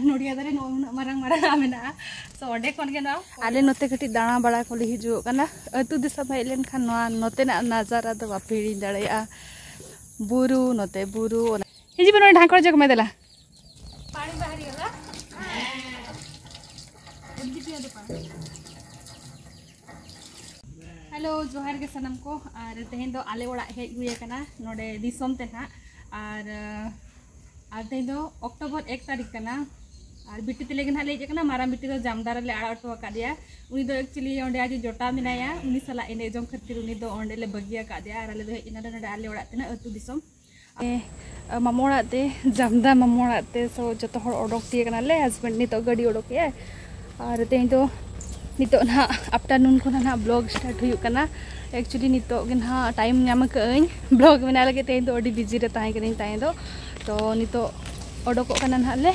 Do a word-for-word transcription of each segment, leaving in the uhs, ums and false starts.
ᱱᱚᱰᱤᱭᱟ ᱫᱟᱨᱮ ᱱᱚᱜᱼᱚᱭ ᱩᱱᱟᱹᱜ ᱢᱟᱨᱟᱝ ᱢᱟᱨᱟᱝ ᱢᱮᱱᱟᱜᱼᱟ᱾ ᱛᱚ ᱚᱸᱰᱮ ᱠᱷᱚᱱ ᱜᱮ ᱱᱚᱣᱟ ᱟᱞᱮ ᱱᱚᱛᱮ ᱠᱟᱹᱴᱤᱡ ᱫᱟᱬᱟ ᱵᱟᱲᱟ ᱠᱚᱞᱮ ᱦᱤᱡᱩᱜ ᱠᱟᱱᱟ᱾ ᱟᱹᱛᱩ ᱫᱤᱥᱚᱢ ᱦᱮᱡ ᱞᱮᱱᱠᱷᱟᱱ ᱱᱚᱣᱟ ᱱᱚᱛᱮᱱᱟᱜ ᱱᱟᱡᱟᱨᱟ ᱫᱚ ᱵᱟᱯᱮ ᱦᱤᱲᱤᱧ ᱫᱟᱲᱮᱭᱟᱜᱼᱟ᱾ ᱵᱩᱨᱩ, ᱱᱚᱛᱮ ᱵᱩᱨᱩ, ᱚᱱᱟ ᱦᱤᱡᱩᱜ ᱵᱮᱱ ᱱᱚᱰᱮ ᱰᱷᱟᱝᱠᱚᱲ ᱡᱚᱜᱽ ᱢᱮ ᱫᱮᱞᱟ᱾ ᱦᱮᱞᱳ, ᱡᱚᱦᱟᱨ ᱜᱮ ᱥᱟᱱᱟᱢ ᱠᱚ᱾ ᱟᱨ ᱛᱮᱦᱮᱧ ᱫᱚ ᱟᱞᱮ ᱚᱲᱟᱜ ᱦᱮᱡ ᱦᱩᱭ ᱟᱠᱟᱱᱟ, ᱱᱚᱰᱮ ᱫᱤᱥᱚᱢ ᱛᱮ ᱱᱟᱦᱟᱜ᱾ ᱟᱨ ᱟᱨ ᱛᱮᱦᱮᱧ ᱫᱚ ᱚᱠᱴᱳᱵᱚᱨ ᱮᱠ ᱛᱟᱹᱨᱤᱠᱷ ᱠᱟᱱᱟ᱾ ᱟᱨ ᱵᱤᱴᱤ ᱛᱮᱞᱮ ᱜᱮ ᱱᱟᱦᱟᱜ ᱞᱮ ᱦᱮᱡ ᱟᱠᱟᱱᱟ᱾ ᱢᱟᱨᱟᱝ ᱵᱤᱴᱤ ᱫᱚ ᱡᱟᱢᱫᱟ ᱨᱮᱞᱮ ᱟᱲᱟᱜ ᱦᱚᱴᱚ ᱟᱠᱟᱫᱮᱭᱟ᱾ ᱩᱱᱤ ᱫᱚ actually ᱚᱸᱰᱮ ᱟᱡ ᱡᱚᱴᱟᱣ ᱢᱮᱱᱟᱭᱟ, ᱩᱱᱤ ᱥᱟᱞᱟᱜ ᱮᱱᱮᱡ ᱡᱚᱝ ᱠᱷᱟᱹᱛᱤᱨ ᱩᱱᱤ ᱫᱚ ᱚᱸᱰᱮ ᱞᱮ ᱵᱟᱹᱜᱤ ᱟᱠᱟᱫᱮᱭᱟ᱾ ᱟᱨ ᱟᱞᱮ ᱫᱚ ᱦᱮᱡ ᱮᱱᱟᱞᱮ ᱱᱚᱰᱮ ᱟᱞᱮ ᱚᱲᱟᱜ ᱛᱮᱱᱟᱜ ᱟᱹᱛᱩ ᱫᱤᱥᱚᱢ᱾ ᱮ, ᱢᱟᱢᱚ ᱚᱲᱟᱜ ᱛᱮ, ᱡᱟᱢᱫᱟ ᱢᱟᱢᱚ ᱚᱲᱟᱜ ᱛᱮ᱾ So ᱡᱚᱛᱚ ᱦᱚᱲ ᱚᱰᱚᱠ ᱛᱤᱭᱟᱹ ᱠᱟᱱᱟᱞᱮ᱾ Husband ᱱᱤᱛᱚᱜ ᱜᱟᱹᱰᱤ ᱚᱰᱚᱠ ᱠᱮᱜᱼᱟᱭ᱾ ᱟᱨ ᱛᱮᱦᱮᱧ ᱫᱚ ᱱᱤᱛᱚᱜ ᱱᱟᱦᱟᱜ afternoon ᱠᱷᱚᱱᱟᱜ ᱱᱟᱦᱟᱜ vlog start ᱦᱩᱭᱩᱜ ᱠᱟᱱᱟ᱾ Actually ᱱᱤᱛᱚᱜ ᱜᱮ ᱱᱟᱦᱟᱜ time ᱧᱟᱢ ᱟᱠᱟᱫᱟᱹᱧ vlog ᱵᱮᱱᱟᱣ ᱞᱟᱹᱜᱤᱫ᱾ ᱛᱮᱦᱮᱧ ᱫᱚ ᱟᱹᱰᱤ busy ᱨᱮ ᱛᱟᱦᱮᱸ ᱠᱟᱹᱱᱟᱹᱧ ᱛᱟᱦᱮᱸ ᱫᱚ᱾ ᱛᱚ ᱱᱤᱛᱚᱜ ᱚᱰᱚᱠᱚᱜ ᱠᱟᱱᱟ ᱱᱟᱦᱟᱜ ᱞᱮ,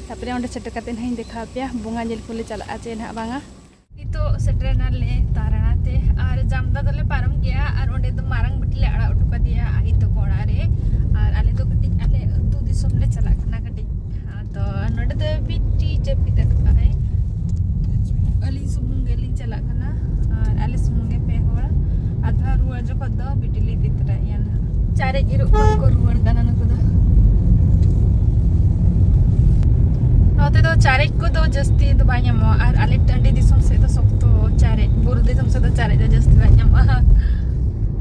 ᱛᱟᱨᱯᱚᱨᱮ ᱚᱸᱰᱮ ᱥᱮᱴᱮᱨ ᱠᱟᱛᱮ ᱱᱟᱦᱟᱜ ᱤᱧ ᱫᱮᱠᱷᱟᱣ ᱟᱯᱮᱭᱟ ᱵᱚᱸᱜᱟ ᱧᱮᱞ ᱠᱚᱞᱮ ᱪᱟᱞᱟᱜᱼᱟ ᱪᱮ ᱱᱟᱦᱟᱜ ᱵᱟᱝᱟ᱾ ᱱᱤᱛᱚᱜ ᱥᱮᱴᱮᱨ ᱮᱱᱟᱞᱮ ᱛᱟᱨᱟᱲᱟ ᱛᱮ, ᱟᱨ ᱡᱟᱢᱫᱟ ᱫᱚᱞᱮ ᱯᱟᱨᱚᱢ ᱜᱮᱭᱟ, ᱟᱨ ᱚᱸᱰᱮ ᱫᱚ ᱢᱟᱨᱟᱝ ᱵᱤᱴᱤ ᱞᱮ ᱟᱲᱟᱜ ᱦᱚᱴᱚ ᱠᱟᱫᱮᱭᱟ ᱟᱡ ᱛᱟᱠᱚ ᱚᱲᱟᱜ ᱨᱮ᱾ ᱟᱨ ᱟᱞᱮ ᱫᱚ ᱠᱟᱹᱴᱤᱡ ᱟᱞᱮ ᱟᱹᱛᱩ ᱫᱤᱥᱚᱢ ᱞᱮ ᱪᱟᱞᱟᱜ ᱠᱟᱱᱟ ᱠᱟᱹᱴᱤᱡ᱾ ᱟᱫᱚ ᱱᱚᱰᱮ ᱫᱚ ᱵᱤᱴᱤ ᱡᱟᱹᱯᱤᱫ ᱟᱠᱟᱫ ᱟᱭ, ᱟᱹᱞᱤᱧ ᱥᱩᱢᱩᱝ ᱜᱮᱞᱤᱧ ᱪᱟᱞᱟᱜ ᱠᱟᱱᱟ, ᱟᱨ ᱟᱞᱮ ᱥᱩᱢᱩᱝ ᱜᱮ ᱯᱮ ᱦᱚᱲ᱾ ᱟᱫᱷᱟ ᱨᱩᱣᱟᱹᱲ ᱡᱚᱠᱷᱚᱱ ᱫᱚ ᱵᱤᱴᱤ ᱞᱮ ᱤᱫᱤ ᱛᱚᱨᱟᱭᱮᱭᱟ ᱱᱟᱦᱟᱜ᱾ ᱪᱟᱨᱮᱡ ᱤᱨᱚᱜ ᱠᱷᱚᱱ ᱠᱚ ᱨᱩᱣᱟᱹᱲ ᱠᱟᱱᱟ ᱱᱩᱠᱩ ᱫᱚ᱾ ᱱᱚᱛᱮ ᱫᱚ ᱪᱟᱨᱮᱡ ᱠᱚᱫᱚ ᱡᱟᱹᱥᱛᱤ ᱫᱚ ᱵᱟᱭ ᱧᱟᱢᱚᱜᱼᱟ, ᱟᱨ ᱟᱞᱮ ᱴᱟᱺᱰᱤ ᱫᱤᱥᱚᱢ ᱥᱮᱫ ᱫᱚ ᱥᱚᱠᱛᱚ ᱪᱟᱨᱮᱡ, ᱵᱩᱨᱩ ᱫᱤᱥᱚᱢ ᱥᱮᱫ ᱫᱚ ᱪᱟᱨᱮᱡ ᱫᱚ ᱡᱟᱹᱥᱛᱤ ᱵᱟᱭ ᱧᱟᱢᱚᱜᱼᱟ᱾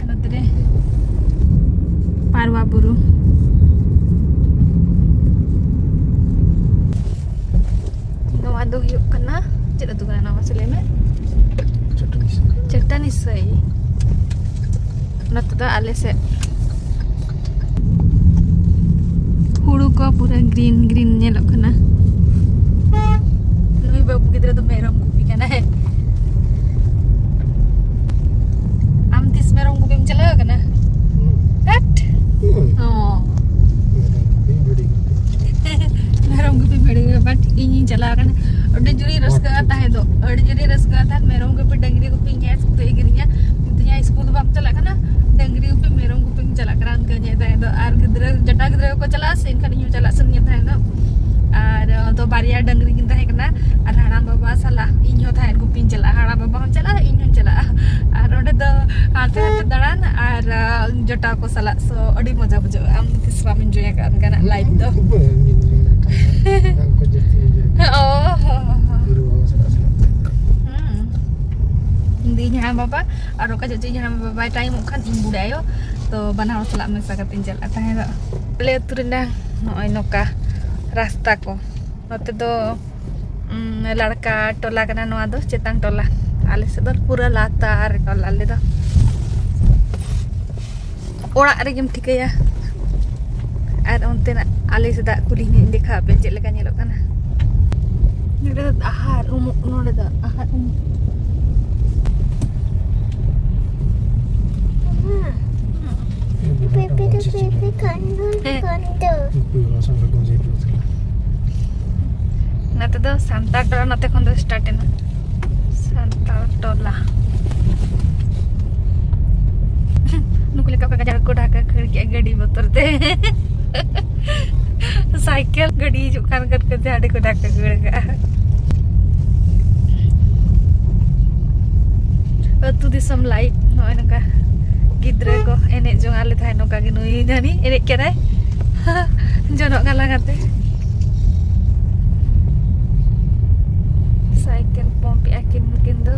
ᱱᱚᱛᱮ ᱨᱮ ᱯᱟᱨᱣᱟ ᱵᱩᱨᱩ᱾ ᱱᱚᱣᱟ ᱫᱚ ᱦᱩᱭᱩᱜ ᱠᱟᱱᱟ, ᱪᱮᱫ ᱟᱹᱛᱩ ᱠᱟᱱᱟ ᱱᱚᱣᱟ ᱢᱟᱥᱮ ᱞᱟᱹᱭ ᱢᱮ? ᱪᱟᱹᱴᱟᱹᱱᱤ ᱥᱟᱹᱭ᱾ ᱱᱚᱛᱮ ᱫᱚ ᱟᱞᱮ ᱥᱮᱫ ᱦᱩᱲᱩ ᱠᱚ ᱯᱩᱨᱟᱹ green green ᱧᱮᱞᱚᱜ ᱠᱟᱱᱟ᱾ ᱱᱩᱭ ᱵᱟᱹᱵᱩ ᱜᱤᱫᱽᱨᱟᱹ ᱫᱚ ᱢᱮᱨᱚᱢ ᱜᱩᱯᱤ ᱠᱟᱱᱟᱭ᱾ ᱟᱢ ᱛᱤᱥ ᱢᱮᱨᱚᱢ ᱜᱩᱯᱤᱢ ᱪᱟᱞᱟᱣ ᱟᱠᱟᱱᱟ? ᱦᱩᱸ᱾ ᱦᱟᱴ᱾ ᱦᱩᱸ᱾ ᱚ᱾ ᱢᱮᱨᱚᱢ ᱜᱩᱯᱤ ᱵᱷᱤᱰᱤ ᱜᱩᱯᱤ᱾ ᱢᱮᱨᱚᱢ ᱜᱩᱯᱤ ᱵᱷᱤᱰᱤ ᱜᱩᱯᱤ, but ᱤᱧᱤᱧ ᱪᱟᱞᱟᱣ ᱟᱠᱟᱱᱟ᱾ ᱟᱹᱰᱤ ᱡᱳᱨᱤᱧ ᱨᱟᱹᱥᱠᱟᱹᱜᱼᱟ ᱛᱟᱦᱮᱸ ᱫᱚ, ᱟᱹᱰᱤ ᱡᱳᱨᱤᱧ ᱨᱟᱹᱥᱠᱟᱹᱜᱼᱟ ᱛᱟᱦᱮᱸᱫ, ᱢᱮᱨᱚᱢ ᱜᱩᱯᱤ ᱰᱟᱹᱝᱨᱤ ᱜᱩᱯᱤ ᱧᱮᱞ ᱥᱚᱠᱛᱚ ᱤᱧ ᱜᱤᱨᱤᱧᱟ᱾ ᱢᱤᱛᱟᱹᱧᱟ, "ᱤᱥᱠᱩᱞ ᱫᱚ ᱵᱟᱢ ᱪᱟᱞᱟᱜ ᱠᱟᱱᱟ, ᱰᱟᱹᱝᱨᱤ ᱜᱩᱯᱤ ᱢᱮᱨᱚᱢ ᱜᱩᱯᱤᱢ ᱪᱟᱞᱟᱜ ᱠᱟᱱᱟ", ᱚᱱᱠᱟᱧ ᱢᱮᱛᱟᱭ ᱫᱚ᱾ ᱟᱨ ᱜᱤᱫᱽᱨᱟᱹ, ᱡᱚᱴᱟ ᱜᱤᱫᱽᱨᱟᱹ ᱠᱚᱠᱚ ᱪᱟᱞᱟᱜᱼᱟ ᱥᱮ, ᱮᱱᱠᱷᱟᱱ ᱤᱧ ᱦᱚᱸ ᱪᱟᱞᱟᱜ ᱥᱟᱱᱟᱧᱟ ᱛᱟᱦᱮᱸ ᱫᱚ᱾ ᱵᱟᱨᱭᱟ ᱰᱟᱹᱝᱨᱤ ᱠᱤᱱ ᱛᱟᱦᱮᱸ ᱠᱟᱱᱟ, ᱟᱨ ᱦᱟᱲᱟᱢ ᱵᱟᱵᱟ ᱥᱟᱞᱟᱜ ᱤᱧ ᱦᱚᱸ ᱛᱟᱦᱮᱸᱫ ᱜᱩᱯᱤᱧ ᱪᱟᱞᱟᱜᱼᱟ, ᱦᱟᱲᱟᱢ ᱵᱟᱵᱟ ᱦᱚᱸ ᱪᱟᱞᱟᱜᱼᱟ, ᱤᱧ ᱦᱚᱸ ᱪᱟᱞᱟᱜᱼᱟ᱾ ᱟᱨ ᱚᱸᱰᱮ ᱫᱚ ᱦᱟᱱᱛᱮ ᱱᱟᱛᱮ ᱫᱟᱬᱟᱱ ᱟᱨ, ᱟ, ᱡᱚᱴᱟᱣ ᱠᱚ ᱥᱟᱞᱟᱜ, so ᱟᱹᱰᱤ ᱢᱚᱡᱟ ᱵᱩᱡᱷᱟᱹᱜᱼᱟ᱾ ᱟᱢ ᱫᱚ ᱛᱤᱥ ᱵᱟᱢ enjoy ᱟᱠᱟᱫ ᱚᱱᱠᱟᱱᱟᱜ life ᱫᱚ? ᱵᱟᱹᱧ enjoy ᱟᱠᱟᱫᱟ᱾ ᱚᱱᱠᱟ ᱡᱟᱹᱥᱛᱤ enjoy ᱟᱠᱟᱫᱟ᱾ ᱚ, ᱦᱚᱸ, ᱦᱚᱸ, ᱦᱚᱸ᱾ ᱜᱩᱨᱩ ᱵᱟᱵᱟ ᱥᱟᱞᱟᱜ ᱥᱮᱱᱚᱜ ᱛᱮ᱾ ᱦᱩᱸ᱾ ᱤᱧ ᱫᱚ ᱤᱧ ᱦᱟᱲᱟᱢ ᱵᱟᱵᱟ, ᱟᱨ ᱚᱠᱟ ᱡᱚᱦᱚᱜ ᱪᱚ ᱤᱧ ᱦᱟᱲᱟᱢ ᱵᱟᱵᱟᱭ ᱛᱟᱭᱚᱢᱚᱜ ᱠᱷᱟᱱ ᱤᱧ ᱵᱩᱰᱤ ᱟᱭᱳ, ᱛᱚ ᱵᱟᱱᱟ ᱦᱚᱲ ᱥᱟᱞᱟᱜ ᱢᱮᱥᱟ ᱠᱟᱛᱮᱧ ᱪᱟᱞᱟᱜ ᱛᱟᱦᱮᱸ ᱫᱚ᱾ ᱟᱞᱮ ᱟᱹᱛᱩ ᱨᱮᱱᱟᱜ ᱱᱚᱜᱼᱚᱭ ᱱᱚᱝᱠᱟ ᱨᱟᱥᱛᱟ ᱠᱚ᱾ ᱱᱚᱛᱮ ᱫᱚ, ᱩᱢ, ᱞᱟᱲᱠᱟ ᱴᱚᱞᱟ ᱠᱟᱱᱟ ᱱᱚᱣᱟ ᱫᱚ, ᱪᱮᱛᱟᱱ ᱴᱚᱞᱟ᱾ ᱟᱞᱮ ᱥᱮᱫ ᱫᱚ ᱯᱩᱨᱟᱹ ᱞᱟᱛᱟᱨ ᱴᱚᱞᱟ ᱟᱞᱮ ᱫᱚ᱾ ᱚᱲᱟᱜ ᱨᱮᱜᱮᱢ ᱴᱷᱤᱠᱟᱹᱭᱟ᱾ ᱟᱨ ᱚᱱᱛᱮᱱᱟᱜ ᱟᱞᱮ ᱥᱮᱫᱟᱜ ᱠᱩᱞᱦᱤ ᱱᱟᱜ ᱤᱧ ᱫᱮᱠᱷᱟᱣ ᱟᱯᱮ ᱪᱮᱫ ᱞᱮᱠᱟ ᱧᱮᱞᱚᱜ ᱠᱟᱱᱟ᱾ ᱱᱚᱰᱮ ᱫᱚ ᱟᱦᱟᱨ ᱩᱢᱩᱜ, ᱱᱚᱰᱮ ᱫᱚ ᱟᱦᱟᱨ ᱩᱢᱩᱜ᱾ ᱯᱮᱯᱮ ᱫᱚ ᱯᱮᱯᱮ ᱠᱟᱱ ᱫᱚ ᱦᱮᱸ᱾ ᱠᱟᱱ ᱫᱚ᱾ ᱱᱚᱛᱮ ᱫᱚ ᱥᱟᱱᱛᱟᱲ ᱴᱚᱞᱟ, ᱱᱚᱛᱮ ᱠᱷᱚᱱ ᱫᱚ start ᱮᱱᱟ ᱥᱟᱱᱛᱟᱲ ᱴᱚᱞᱟ᱾ ᱱᱩᱠᱩ ᱞᱮᱠᱟ ᱠᱚ ᱜᱟᱡᱟᱲ ᱠᱚ ᱰᱷᱟᱠᱟ ᱠᱷᱟᱹᱲ ᱠᱮᱜᱼᱟ ᱜᱟᱹᱰᱤ ᱵᱚᱛᱚᱨ ᱛᱮ᱾ ᱥᱟᱭᱠᱮᱞ ᱜᱟᱹᱰᱤ ᱦᱤᱡᱩᱜ ᱠᱟᱱ ᱠᱟᱱ ᱠᱟᱛᱮ ᱦᱟᱸᱰᱮ ᱠᱚ ᱰᱷᱟᱠᱟ ᱠᱷᱟᱹᱲ ᱠᱟᱜᱼᱟ᱾ ᱟᱹᱛᱩ ᱫᱤᱥᱚᱢ life ᱱᱚᱜᱼᱚᱭ ᱱᱚᱝᱠᱟ ᱜᱤᱫᱽᱨᱟᱹ ᱠᱚ ᱮᱱᱮᱡ ᱡᱚᱝ ᱟᱞᱮ ᱛᱟᱦᱮᱸᱫ ᱱᱚᱝᱠᱟ ᱜᱮ, ᱱᱩᱭ ᱱᱟᱹᱱᱤ ᱮᱱᱮᱡ ᱠᱟᱱᱟᱭ᱾ ᱡᱚᱱᱚᱜ ᱜᱟᱞᱟᱝ ᱟᱛᱮ᱾ ᱥᱟᱭᱠᱮᱞ ᱯᱚᱢᱯ ᱮᱜᱼᱟ ᱠᱤᱱ ᱱᱩᱠᱤᱱ ᱫᱚ᱾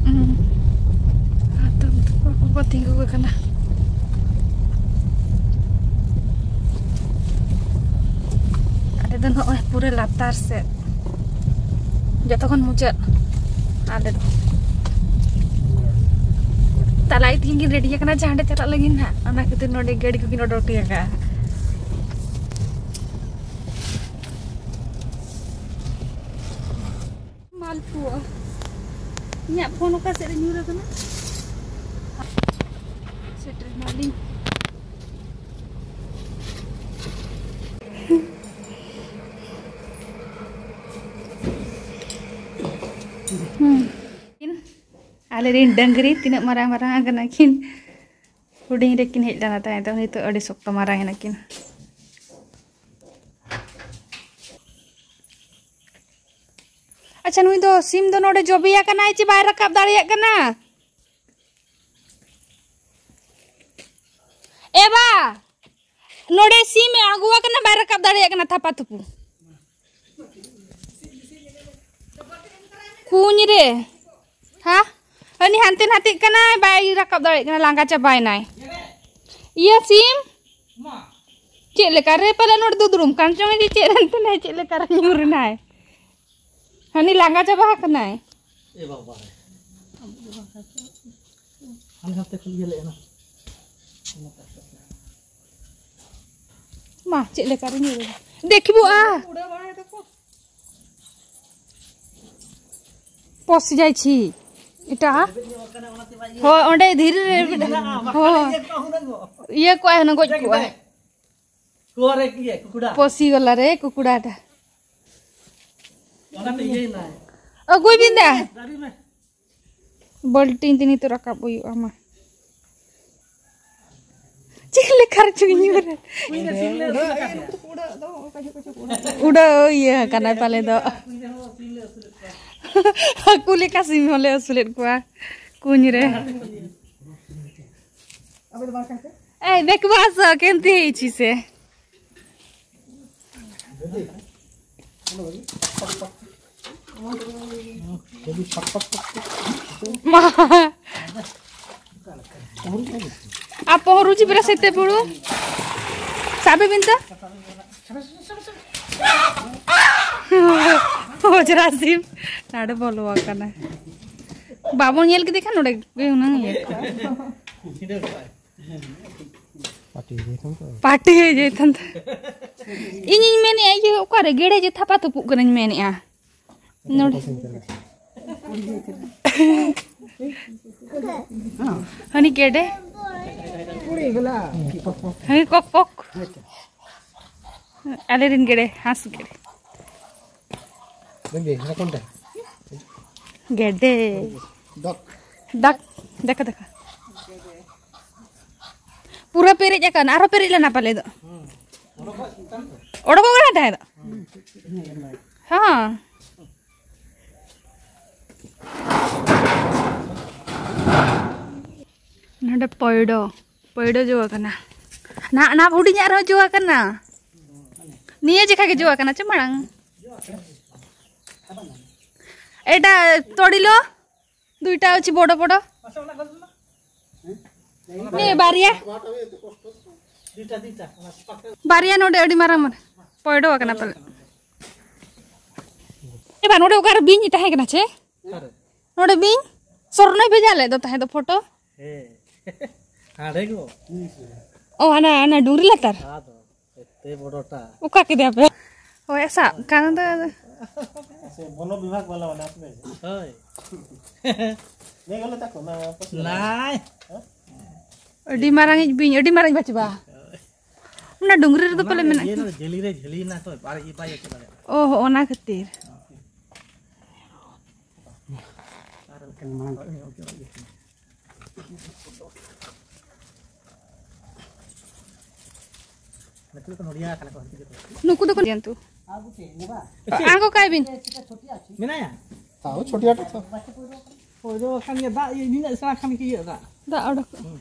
ᱦᱩᱸ᱾ ᱦᱟᱛᱚᱢ ᱛᱟᱠᱚ ᱠᱚ ᱛᱤᱸᱜᱩ ᱟᱠᱟᱱᱟ᱾ ᱟᱞᱮ ᱫᱚ ᱱᱚᱜᱼᱚᱭ ᱯᱩᱨᱟᱹ ᱞᱟᱛᱟᱨ ᱥᱮᱫ, ᱡᱚᱛᱚ ᱠᱷᱚᱱ ᱢᱩᱪᱟᱹᱫ ᱟᱞᱮ ᱫᱚ᱾ ᱛᱟᱞᱟ ᱛᱤᱦᱤᱧ ᱠᱤᱱ ready ᱟᱠᱟᱱᱟ ᱡᱮ ᱦᱟᱸᱰᱮ ᱪᱟᱞᱟᱜ ᱞᱟᱹᱜᱤᱫ ᱱᱟᱦᱟᱜ, ᱚᱱᱟ ᱠᱷᱟᱹᱛᱤᱨ ᱱᱚᱰᱮ ᱜᱟᱹᱰᱤ ᱠᱚᱠᱤᱱ ᱚᱰᱚᱠ ᱟᱠᱟᱫᱼᱟ᱾ ᱢᱟᱞᱯᱩᱣᱟ᱾ ᱤᱧᱟᱹᱜ ᱯᱷᱳᱱ ᱚᱠᱟ ᱥᱮᱫ ᱨᱮ ᱧᱩᱨ ᱟᱠᱟᱱᱟ? ᱥᱮᱴᱮᱨ ᱮᱱᱟᱞᱤᱧ᱾ ᱟᱞᱮ ᱨᱮᱱ ᱰᱟᱹᱝᱨᱤ ᱛᱤᱱᱟᱹᱜ ᱢᱟᱨᱟᱝ ᱢᱟᱨᱟᱝ ᱟᱠᱟᱱᱟ ᱠᱤᱱ, ᱦᱩᱰᱤᱧ ᱨᱮᱠᱤᱱ ᱦᱮᱡ ᱞᱮᱱᱟ ᱛᱟᱦᱮᱸ ᱫᱚ, ᱱᱤᱛᱚᱜ ᱟᱹᱰᱤ ᱥᱚᱠᱛᱚ ᱢᱟᱨᱟᱝ ᱮᱱᱟ ᱠᱤᱱ᱾ ᱟᱪᱪᱷᱟ, ᱱᱩᱭ ᱫᱚ ᱥᱤᱢ ᱫᱚ ᱱᱚᱰᱮ ᱡᱚᱵᱮ ᱟᱠᱟᱱᱟᱭ ᱪᱮ ᱵᱟᱭ ᱨᱟᱠᱟᱵ ᱫᱟᱲᱮᱭᱟᱜ ᱠᱟᱱᱟ? ᱮ ᱵᱟ, ᱱᱚᱰᱮ ᱥᱤᱢ ᱮ ᱟᱬᱜᱚ ᱟᱠᱟᱱᱟ, ᱵᱟᱭ ᱨᱟᱠᱟᱵ ᱫᱟᱲᱮᱭᱟᱜ ᱠᱟᱱᱟ, ᱛᱷᱟᱯᱟ ᱛᱷᱩᱯᱩ᱾ ᱠᱩᱧ ᱨᱮ᱾ ᱦᱟ? ᱦᱟᱹᱱᱤ ᱦᱟᱱᱛᱮ ᱱᱟᱛᱮᱜ ᱠᱟᱱᱟᱭ, ᱵᱟᱭ ᱨᱟᱠᱟᱵ ᱫᱟᱲᱮᱭᱟᱜ ᱠᱟᱱᱟ, ᱞᱟᱸᱜᱟ ᱪᱟᱵᱟᱭᱮᱱᱟᱭ᱾ ᱤᱭᱟᱹ ᱥᱤᱢ? ᱪᱮᱫ ᱞᱮᱠᱟ ᱨᱮ ᱯᱟᱞᱮ ᱱᱚᱰᱮ ᱫᱚ ᱫᱩᱲᱩᱢ ᱠᱟᱱ ᱪᱚᱝ ᱡᱮ ᱪᱮᱫ ᱨᱮᱱ ᱛᱮᱱᱟᱭ, ᱪᱮᱫ ᱞᱮᱠᱟ ᱨᱮ ᱧᱩᱨ ᱮᱱᱟᱭ? ᱦᱟᱹᱱᱤ ᱞᱟᱸᱜᱟ ᱪᱟᱵᱟ ᱟᱠᱟᱱᱟᱭ᱾ ᱮ ᱵᱟᱵᱟ ᱨᱮ᱾ ᱦᱟᱱᱮ ᱦᱟᱱᱛᱮ ᱠᱷᱚᱱ ᱜᱮ ᱦᱮᱡ ᱮᱱᱟ᱾ ᱢᱟ, ᱪᱮᱫ ᱞᱮᱠᱟ ᱨᱮ ᱧᱩᱨ ᱮᱱᱟ? ᱫᱮᱠᱷᱤᱵᱚᱜᱼᱟ᱾ ᱯᱚᱥ ᱡᱟᱭ ᱪᱷᱤ᱾ ᱮᱴᱟ? ᱦᱳᱭ, ᱚᱸᱰᱮ ᱫᱷᱤᱨᱤ ᱨᱮ ᱢᱮᱱᱟᱜᱼᱟ, ᱦᱳᱭ᱾ ᱤᱭᱟᱹ ᱠᱚᱜᱼᱟᱭ, ᱦᱩᱱᱟᱹᱝ ᱜᱚᱡ ᱠᱚᱜᱼᱟᱭ᱾ ᱯᱚᱥᱤ ᱜᱚᱞᱟ ᱨᱮ ᱠᱩᱠᱩᱲᱟ ᱴᱟ᱾ ᱚᱱᱟᱛᱮ ᱤᱭᱟᱹᱭ ᱱᱟᱭ᱾ ᱟᱹᱜᱩᱭ ᱵᱤᱱ ᱫᱟ᱾ ᱵᱟᱹᱞᱴᱤᱱ ᱛᱮ ᱱᱤᱛᱚᱜ ᱨᱟᱠᱟᱵ ᱦᱩᱭᱩᱜᱼᱟ, ᱢᱟ᱾ ᱪᱮᱫ ᱞᱮᱠᱟ ᱨᱮᱪᱚ ᱧᱩᱨ ᱮᱱ᱾ ᱩᱰᱟᱹᱣ ᱤᱭᱟᱹ ᱠᱟᱱᱟᱭ ᱯᱟᱞᱮ ᱫᱚ᱾ ᱦᱟᱹᱠᱩ ᱞᱮᱠᱟ ᱥᱤᱢ ᱦᱚᱸᱞᱮ ᱟᱹᱥᱩᱞᱮᱫ ᱠᱚᱣᱟ ᱠᱩᱧ ᱨᱮ᱾ ए, देखबा स केनती है छी से। मा। आप पहुँचू छी बेरा सेते बुड़ू। साबे बिनता। ᱚᱡᱽᱨᱟ ᱥᱤᱢ ᱱᱟᱰᱮ ᱵᱚᱞᱚ ᱟᱠᱟᱱᱟ᱾ ᱵᱟᱵᱚᱱ ᱧᱮᱞ ᱠᱮᱫᱮ ᱠᱷᱟᱱ ᱱᱚᱰᱮ ᱜᱮ ᱦᱩᱱᱟᱹᱝ ᱤᱭᱟᱹ ᱠᱚᱜᱼᱟ᱾ ᱯᱟᱴᱤ ᱦᱩᱭ ᱡᱟᱭ ᱛᱟᱢ ᱛᱚ᱾ ᱤᱧᱤᱧ ᱢᱮᱱᱮᱫᱼᱟ, ᱤᱭᱟᱹ ᱚᱠᱟᱨᱮ ᱜᱮᱰᱮ ᱡᱮ ᱛᱷᱟᱯᱟ ᱛᱷᱩᱯᱩᱜ ᱠᱟᱱᱟᱧ ᱢᱮᱱᱮᱫᱼᱟ ᱱᱚᱰᱮ᱾ ᱦᱟᱹᱱᱤ ᱜᱮᱰᱮ᱾ ᱦᱟᱹᱱᱤ ᱠᱚᱠ ᱠᱚᱠ᱾ ᱟᱞᱮ ᱨᱮᱱ ᱜᱮᱰᱮ, ᱦᱟᱸᱥ ᱜᱮᱰᱮ᱾ ᱵᱮᱵᱤ, ᱦᱟᱨᱟ ᱠᱚᱱᱴᱟ? ᱜᱮᱰᱮ᱾ ᱰᱚᱜ᱾ ᱫᱟᱠ ᱫᱮᱠᱷᱟ ᱫᱮᱠᱷᱟ᱾ ᱯᱩᱨᱟᱹ ᱯᱮᱨᱮᱡ ᱟᱠᱟᱱᱟ, ᱟᱨᱦᱚᱸ ᱯᱮᱨᱮᱡ ᱞᱮᱱᱟ ᱯᱟᱞᱮ ᱫᱚ᱾ ᱚᱰᱚᱠᱚᱜ ᱠᱟᱱᱟ ᱛᱟᱦᱮᱸ ᱫᱚ᱾ ᱦᱚᱸ᱾ ᱱᱚᱰᱮ ᱯᱚᱭᱰᱚ, ᱯᱚᱭᱰᱚ ᱡᱚ ᱟᱠᱟᱱᱟ᱾ ᱱᱟᱦᱟᱜ ᱱᱟᱦᱟᱜ ᱦᱩᱰᱤᱧᱟᱜ ᱨᱮᱦᱚᱸ ᱡᱚ ᱟᱠᱟᱱᱟ᱾ ᱱᱤᱭᱟᱹ ᱡᱮᱠᱷᱟ ᱜᱮ ᱡᱚ ᱟᱠᱟᱱᱟ ᱪᱮ ᱢᱟᱲᱟᱝ? ᱮᱴᱟ ᱛᱚᱲᱤᱞᱚ ᱫᱩᱭᱴᱟ ᱚᱪᱷᱤ ᱵᱚᱰᱚ ᱵᱚᱰᱚ᱾ ᱱᱤᱭᱟᱹ ᱵᱟᱨᱭᱟ, ᱵᱟᱨᱭᱟ ᱱᱚᱰᱮ ᱟᱹᱰᱤ ᱢᱟᱨᱟᱝ ᱢᱟᱨᱟᱝ ᱯᱚᱭᱰᱚ ᱟᱠᱟᱱᱟ ᱯᱟᱞᱮ᱾ ᱮ ᱵᱟ, ᱱᱚᱰᱮ ᱚᱠᱟᱨᱮ ᱵᱤᱧ ᱛᱟᱦᱮᱸ ᱠᱟᱱᱟ ᱪᱮ? ᱚᱠᱟᱨᱮ? ᱱᱚᱰᱮ ᱵᱤᱧ ᱥᱚᱨᱱᱚᱭ ᱵᱷᱮᱡᱟ ᱞᱮᱫ ᱫᱚ ᱛᱟᱦᱮᱸ ᱫᱚ ᱯᱷᱳᱴᱳ᱾ ᱦᱮᱸ᱾ ᱦᱟᱸᱰᱮ ᱜᱚ᱾ ᱚ, ᱦᱟᱱᱟ, ᱦᱟᱱᱟ ᱰᱩᱝᱨᱤ ᱞᱟᱛᱟᱨ᱾ ᱟᱫᱚ ᱮᱛᱮ ᱵᱚᱲᱚᱴᱟ᱾ ᱚᱠᱟ ᱠᱮᱫᱮᱭᱟ ᱯᱮ? ᱦᱳᱭ, ᱥᱟᱵ ᱠᱟᱱ ᱫᱚ᱾ ᱥᱮ ᱵᱚᱱᱚ ᱵᱤᱵᱷᱟᱜᱽ ᱵᱟᱞᱟ ᱢᱮᱱᱟᱜ ᱯᱮ? ᱦᱳᱭ᱾ ᱱᱮ ᱜᱚᱞᱮ ᱛᱟᱠᱚ ᱱᱟ ᱯᱟᱥ ᱱᱟᱭ᱾ ᱟᱹᱰᱤ ᱢᱟᱨᱟᱝ ᱤᱡ ᱵᱤᱧ, ᱟᱹᱰᱤ ᱢᱟᱨᱟᱝ ᱤᱡ ᱵᱟᱪᱵᱟ᱾ ᱦᱳᱭ᱾ ᱚᱱᱟ ᱰᱩᱝᱨᱤ ᱨᱮᱫᱚ ᱯᱟᱞᱮ ᱢᱮᱱᱟᱜ ᱤᱭᱟᱹ ᱠᱚᱣᱟ᱾ ᱡᱷᱟᱹᱞᱤ ᱨᱮ ᱡᱷᱟᱹᱞᱤ ᱮᱱᱟ ᱛᱚ, ᱵᱟᱭ ᱤᱭᱟᱹ ᱪᱟᱵᱟ ᱫᱟᱲᱮᱭᱟᱜᱼᱟ᱾ ᱚ, ᱚᱱᱟ ᱠᱷᱟᱹᱛᱤᱨ᱾ ᱟᱨ ᱢᱤᱫᱴᱟᱝ ᱢᱟᱲᱟᱝ ᱠᱷᱚᱱ ᱜᱮ ᱚᱡᱚᱜ ᱤᱭᱟᱹ ᱠᱟᱱᱟ᱾ ᱱᱩᱠᱩ ᱫᱚᱠᱚ ᱱᱚᱰᱤᱭᱟ ᱠᱟᱱᱟ ᱠᱚ, ᱦᱟᱱᱛᱮ ᱡᱚᱛᱚ᱾ ᱱᱩᱠᱩ ᱫᱚᱠᱚ ᱡᱚᱱᱛᱩ᱾ ᱟᱬᱜᱚ ᱠᱟᱭ ᱵᱤᱱ᱾ ᱢᱮᱱᱟᱭᱟ? ᱛᱟᱣ ᱪᱷᱳᱴᱤᱭᱟ ᱴᱟᱜ ᱛᱚ᱾ ᱦᱳᱭ ᱫᱚ ᱠᱷᱟᱱ ᱜᱮ ᱫᱟᱜ ᱤᱭᱟᱹ ᱱᱤᱱᱟᱹᱜ ᱥᱮᱬᱟ ᱠᱷᱟᱱ ᱜᱮ ᱤᱭᱟᱹᱜ ᱫᱟᱜ᱾ ᱫᱟᱜ ᱚᱰᱚᱠ᱾ ᱦᱩᱸ᱾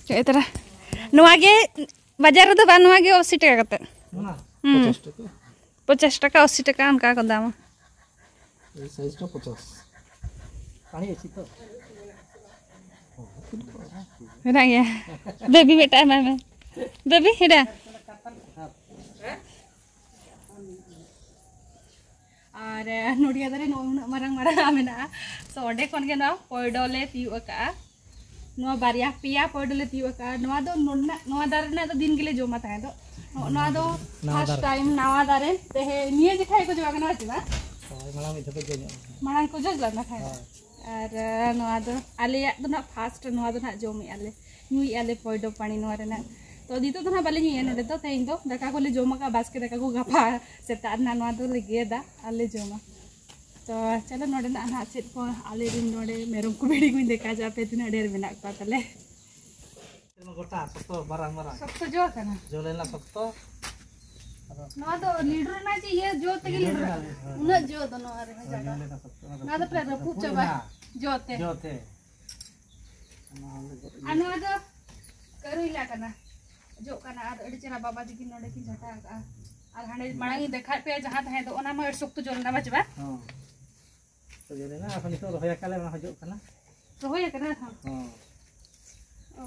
ᱪᱮᱫ ᱛᱟᱨᱟ? ᱱᱚᱣᱟ ᱜᱮ ᱵᱟᱡᱟᱨ ᱨᱮᱫᱚ ᱵᱟᱝ, ᱱᱚᱣᱟ ᱜᱮ ᱟᱥᱤ ᱴᱟᱠᱟ ᱠᱟᱛᱮ᱾ ᱚᱱᱟ? ᱦᱩᱸ᱾ ᱯᱚᱪᱟᱥ ᱴᱟᱠᱟ? ᱯᱚᱪᱟᱥ ᱴᱟᱠᱟ, ᱟᱥᱤ ᱴᱟᱠᱟ ᱚᱱᱠᱟ ᱠᱚ ᱫᱟᱢᱟ᱾ ᱮᱭ ᱥᱟᱭᱤᱡ ᱴᱟ ᱯᱚᱪᱟᱥ᱾ ᱯᱟᱱᱤ ᱟᱪᱷᱤ ᱛᱚ? ᱢᱮᱱᱟᱜ ᱜᱮᱭᱟ᱾ ᱵᱮᱵᱤ ᱢᱤᱫᱴᱟᱝ ᱮᱢᱟᱭ ᱢᱮ᱾ ᱵᱮᱵᱤ, ᱦᱤᱰᱟ᱾ ᱟᱨ ᱱᱚᱰᱤᱭᱟ ᱫᱟᱨᱮ ᱱᱚᱜᱼᱚᱭ ᱩᱱᱟᱹᱜ ᱢᱟᱨᱟᱝ ᱢᱟᱨᱟᱝ ᱟᱜ ᱢᱮᱱᱟᱜᱼᱟ᱾ ᱛᱚ ᱚᱸᱰᱮ ᱠᱷᱚᱱ ᱜᱮ ᱱᱚᱣᱟ ᱯᱚᱭᱰᱚ ᱞᱮ ᱛᱤᱭᱳᱜ ᱟᱠᱟᱜᱼᱟ᱾ ᱱᱚᱣᱟ ᱵᱟᱨᱭᱟ ᱯᱮᱭᱟ ᱯᱚᱭᱰᱚ ᱞᱮ ᱛᱤᱭᱳᱜ ᱟᱠᱟᱜᱼᱟ᱾ ᱱᱚᱣᱟ ᱫᱚ ᱱᱚᱰᱮᱱᱟᱜ, ᱱᱚᱣᱟ ᱫᱟᱨᱮ ᱨᱮᱱᱟᱜ ᱫᱚ ᱫᱤᱱ ᱜᱮᱞᱮ ᱡᱚᱢᱟ ᱛᱟᱦᱮᱸ ᱫᱚ᱾ ᱱᱚᱜᱼᱚ ᱱᱚᱣᱟ ᱫᱚ ᱱᱟᱣᱟ first ᱫᱟᱨᱮ᱾ Time ᱱᱟᱣᱟ ᱫᱟᱨᱮ ᱛᱮᱦᱮᱧ ᱱᱤᱭᱟᱹ ᱡᱮᱠᱷᱟ ᱜᱮᱠᱚ ᱡᱚ ᱟᱠᱟᱱᱟ ᱥᱮ ᱵᱟᱝ? ᱦᱳᱭ, ᱢᱟᱲᱟᱝ ᱢᱤᱫ ᱫᱷᱟᱣ ᱠᱚ ᱡᱚ ᱧᱚᱜ ᱟᱠᱟᱱᱟ᱾ ᱢᱟᱲᱟᱝ ᱠᱚ ᱡᱚ ᱞᱮᱱᱟ ᱛᱟᱦᱮᱸ ᱫᱚ᱾ ᱦᱳᱭ᱾ ᱟᱨ ᱱᱚᱣᱟ ᱫᱚ ᱟᱞᱮᱭᱟᱜ ᱫᱚ ᱱᱟᱜ first, ᱱᱚᱣᱟ ᱫᱚ ᱱᱟᱜ ᱡᱚᱢᱮᱜᱼᱟ ᱞᱮ, ᱧᱩᱭᱮᱜᱼᱟ ᱞᱮ ᱯᱚᱭᱰᱚ ᱯᱟᱹᱱᱤ ᱱᱚᱣᱟ ᱨᱮᱱᱟᱜ᱾ ᱛᱚ ᱱᱤᱛᱚᱜ ᱫᱚ ᱱᱟᱜ ᱵᱟᱞᱮ ᱧᱩᱭᱟ ᱱᱚᱰᱮ ᱫᱚ, ᱛᱮᱦᱮᱧ ᱫᱚ ᱫᱟᱠᱟ ᱠᱚᱞᱮ ᱡᱚᱢ ᱟᱠᱟᱫᱼᱟ, ᱵᱟᱥᱠᱮ ᱫᱟᱠᱟ ᱠᱚ ᱜᱟᱯᱟ ᱥᱮᱛᱟᱜ ᱨᱮᱱᱟᱜ ᱱᱚᱣᱟ ᱫᱚᱞᱮ ᱜᱮᱫᱟ ᱟᱨ ᱞᱮ ᱡᱚᱢᱟ᱾ ᱛᱚ ᱪᱚᱞᱚ, ᱱᱚᱰᱮᱱᱟᱜ ᱱᱟᱦᱟᱜ ᱪᱮᱫ ᱠᱚ ᱟᱞᱮᱨᱮᱱ ᱱᱚᱰᱮ ᱢᱮᱨᱚᱢ ᱠᱚ ᱵᱷᱤᱰᱤ ᱠᱚᱧ ᱫᱮᱠᱷᱟᱣ ᱟᱯᱮ, ᱛᱤᱱᱟᱹᱜ ᱰᱷᱮᱨ ᱢᱮᱱᱟᱜ ᱠᱚᱣᱟ ᱛᱟᱞᱮ᱾ ᱜᱚᱴᱟ ᱥᱚᱠᱛᱚ ᱢᱟᱨᱟᱝ ᱢᱟᱨᱟᱝ᱾ ᱥᱚᱠᱛᱚ ᱡᱚ ᱠᱟᱱᱟ᱾ ᱡᱚ ᱞᱮᱱᱟ ᱥᱚᱠᱛᱚ᱾ ᱟᱫᱚ ᱱᱚᱣᱟ ᱫᱚ ᱞᱤᱰᱩ ᱨᱮᱱᱟᱜ ᱡᱮ ᱤᱭᱟᱹ ᱡᱚ ᱛᱮᱜᱮ ᱞᱤᱰᱩ ᱞᱤᱰᱩ ᱨᱮᱱᱟᱜ, ᱨᱮᱱᱟᱜ᱾ ᱦᱮᱸ᱾ ᱩᱱᱟᱹᱜ ᱡᱚ ᱫᱚ ᱱᱚᱣᱟ ᱨᱮᱦᱚᱸ ᱦᱳᱭ, ᱡᱟᱭᱜᱟ᱾ ᱡᱚ ᱞᱮᱱᱟ ᱥᱚᱠᱛᱚ᱾ ᱚᱱᱟ ᱫᱚ ᱱᱚᱣᱟ ᱫᱚ ᱯᱩᱨᱟᱹ ᱨᱟᱹᱯᱩᱫ ᱨᱟᱹᱯᱩᱫ ᱪᱟᱵᱟ᱾ ᱮᱱᱟ᱾ ᱡᱚ ᱛᱮ᱾ ᱡᱚ ᱛᱮ᱾ ᱟᱨ ᱱᱚᱣᱟ ᱫᱚ ᱠᱟᱹᱨᱩᱭᱞᱟ ᱠᱟᱱᱟ, ᱡᱚᱜ ᱠᱟᱱᱟ᱾ ᱟᱨ ᱟᱹᱰᱤ ᱪᱮᱦᱨᱟ ᱵᱟᱵᱟ ᱛᱟᱹᱠᱤᱱ ᱱᱚᱰᱮ ᱠᱤᱱ ᱡᱷᱟᱴᱟ ᱟᱠᱟᱜᱼᱟ᱾ ᱟᱨ ᱦᱟᱸᱰᱮ ᱢᱟᱲᱟᱝ ᱤᱧ ᱫᱮᱠᱷᱟᱣᱮᱫ ᱯᱮᱭᱟ ᱡᱟᱦᱟᱸ ᱛᱟᱦᱮᱸ ᱫᱚ, ᱚᱱᱟ ᱢᱟ ᱟᱹᱰᱤ ᱥᱚᱠᱛᱚ ᱡᱚ ᱞᱮᱱᱟ, ᱵᱟᱝ ᱪᱮ ᱵᱟ? ᱦᱚᱸ᱾ ᱥᱚᱠᱛᱚ ᱡᱚ ᱞᱮᱱᱟ, ᱟᱨᱦᱚᱸ ᱱᱤᱛᱚᱜ ᱨᱚᱦᱚᱭ ᱟᱠᱟᱫ ᱞᱮ, ᱚᱱᱟ ᱦᱚᱸ ᱡᱚᱜ ᱠᱟᱱᱟ᱾ ᱨᱚᱦᱚᱭ ᱟᱠᱟᱱᱟ ᱟᱨᱦᱚᱸ? ᱦᱚᱸ᱾ ᱚ᱾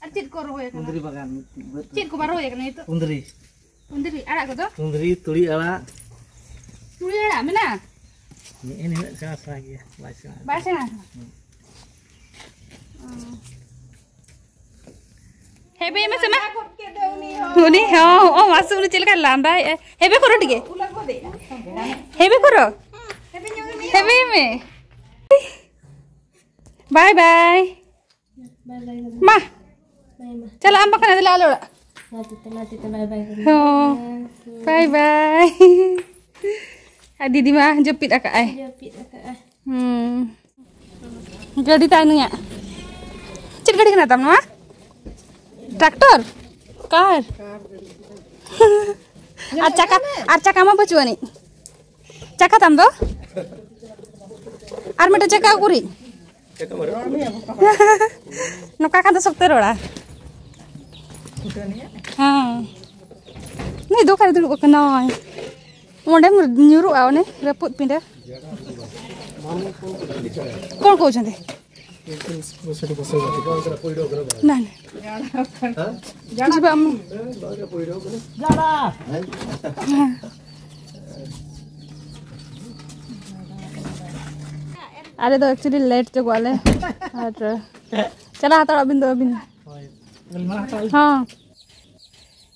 ᱟᱨ ᱪᱮᱫ ᱠᱚ ᱨᱚᱦᱚᱭ ᱟᱠᱟᱱᱟ? ᱠᱩᱸᱫᱽᱨᱤ ᱵᱟᱜᱟᱱ ᱢᱤᱫ ᱵᱟᱹᱫᱽ ᱨᱮ᱾ ᱪᱮᱫ ᱠᱚ ᱵᱟᱝ ᱨᱚᱦᱚᱭ ᱟᱠᱟᱱᱟ ᱱᱤᱛᱚᱜ? ᱠᱩᱸᱫᱽᱨᱤ᱾ ᱠᱩᱸᱫᱽᱨᱤ ᱟᱲᱟᱜ ᱠᱚᱫᱚ? ᱠᱩᱸᱫᱽᱨᱤ, ᱛᱩᱲᱤ ᱟᱲᱟᱜ᱾ ᱛᱩᱲᱤ ᱟᱲᱟᱜ ᱢᱮᱱᱟᱜᱼᱟ? ᱱᱮᱜᱼᱮ ᱱᱤᱱᱟᱹᱜ ᱥᱮᱬᱟ ᱥᱮᱬᱟ ᱜᱮᱭᱟ, ᱵᱟᱭ ᱥᱮᱬᱟ ᱟᱠᱟᱱᱟ᱾ ᱵᱟᱭ ᱥᱮᱬᱟ ᱟᱠᱟᱱᱟ? ᱦᱩᱸ᱾ ᱚ᱾ ᱦᱮᱵᱮ ᱢᱮᱥᱮ ᱢᱟ᱾ ᱩᱱᱤ ᱦᱚᱸ, ᱚ, ᱢᱟᱥᱮ ᱩᱱᱤ ᱪᱮᱫ ᱞᱮᱠᱟᱭ ᱞᱟᱸᱫᱟᱭᱮᱜᱼᱟ᱾ ᱦᱮᱵᱮ ᱠᱚᱨᱚ ᱴᱤᱠᱮ᱾ ᱦᱮᱵᱮ ᱠᱚᱨᱚ᱾ ᱦᱮᱵᱮ ᱢᱮ᱾ ᱵᱟᱭ ᱵᱟᱭ᱾ ᱵᱟᱭ ᱵᱟᱭ ᱠᱚᱨᱚ᱾ ᱢᱟ᱾ ᱵᱟᱭ ᱢᱟ᱾ ᱪᱟᱞᱟᱜ ᱟᱢ ᱵᱟᱠᱷᱟᱱ ᱟᱫᱚ ᱞᱮ ᱟᱞᱮ ᱚᱲᱟᱜ᱾ ᱢᱟ ᱛᱤᱛᱮ, ᱢᱟ ᱛᱤᱛᱮ, ᱵᱟᱭ ᱵᱟᱭ ᱠᱚᱨᱚ᱾ ᱦᱚᱸ᱾ ᱦᱮᱸ᱾ ᱵᱟᱭ ᱵᱟᱭ᱾ ᱟᱨ ᱫᱤᱫᱤ ᱢᱟ ᱡᱟᱹᱯᱤᱫ ᱟᱠᱟᱫ ᱟᱭ᱾ ᱡᱟᱹᱯᱤᱫ ᱟᱠᱟᱫ ᱟᱭ᱾ ᱦᱩᱸ᱾ ᱜᱟᱹᱰᱤ ᱛᱟᱭ ᱱᱩᱭᱟᱜ᱾ ᱪᱮᱫ ᱜᱟᱹᱰᱤ ᱠᱟᱱᱟ ᱛᱟᱢ ᱱᱚᱣᱟ? ᱴᱨᱟᱠᱴᱚᱨ? ᱠᱟᱨ? ᱟᱨ ᱪᱟᱠᱟ, ᱟᱨ ᱪᱟᱠᱟ ᱢᱟ ᱵᱟᱹᱪᱩᱜ ᱟᱹᱱᱤᱡ᱾ ᱪᱟᱠᱟ ᱛᱟᱢ ᱫᱚ? ᱟᱨ ᱢᱤᱫᱴᱮᱱ ᱪᱟᱠᱟ ᱩᱠᱩᱨᱤᱡ? ᱱᱚᱝᱠᱟ ᱠᱷᱟᱱ ᱫᱚ ᱥᱚᱠᱛᱚᱭ ᱨᱚᱲᱟ᱾ ᱦᱮᱸ᱾ ᱱᱩᱭ ᱫᱚ ᱚᱠᱟᱨᱮ ᱫᱩᱲᱩᱵ ᱟᱠᱟᱱᱟᱭ? ᱚᱸᱰᱮᱢ ᱧᱩᱨᱩᱜᱼᱟ, ᱚᱱᱮ ᱨᱟᱹᱯᱩᱫ ᱯᱤᱸᱰᱟᱹ᱾ ᱠᱚᱬ ᱠᱚ ᱚᱪᱚᱸᱫᱮ᱾ ᱱᱟ, ᱱᱟ᱾ ᱡᱟᱲᱟ᱾ ᱵᱟᱢ ᱟᱞᱮ ᱫᱚ actually late ᱧᱚᱜᱚᱜ ᱟᱞᱮ᱾ ᱟᱨ ᱪᱟᱞᱟᱣ ᱦᱟᱛᱟᱲᱚᱜ ᱟᱹᱵᱤᱱ ᱫᱚ ᱟᱹᱵᱤᱱ᱾ ᱦᱳᱭ᱾ ᱦᱚᱸ᱾